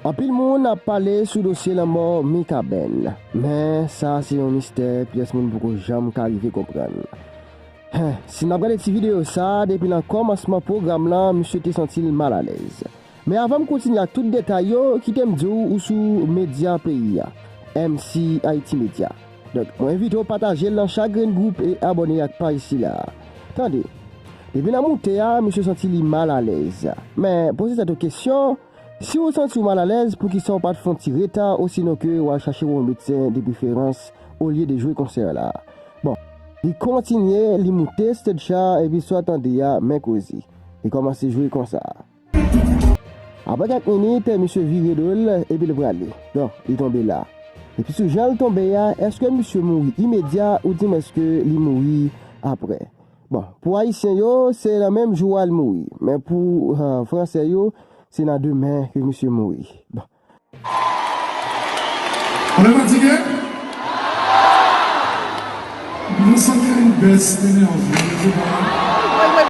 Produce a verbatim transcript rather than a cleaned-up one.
Anpil moun ap pale sou dosye lanmò Mikaben, men sa se yon mistè pyès moun poko janm ka rive konprann. Hen, si n ap gade ti videyo sa a, depi nan kòmansman pwogram lan, misye te santi l malalèz. Men avan m kontinye ak tout detay yo, kite m di w ou sou medya peyi a, M C Haiti Media. Donk, mwen envite w pataje l nan chak grenn gwoup e abòne ak paj sila a. Tande, depi nan moute a, misye santi li malalèz. Men, poze tèt ou kesyon, si w santi w malalèz, poukisa w pa t fè yon ti reta, osinon ke w al chache w yon medsen de preferans olye de jwe konsè la? Bon, li kontinye, li moute stage a, epi sa w tande a, men koze. Li kòmanse jwe konsa. Apre kèk minit, misye vire do l, epi l prale. Bon, li tonbe la. Epi sou jan l tonbe a, èske misye mouri imedya oubyen èske li mouri apre? Bon, pou Ayisyen yo, se nan menm jou a l mouri. Men pou, ah, Fransè yo, se nan demen ke misye mouri. Bon. On est fatigué? Nou santi yon bès enèji.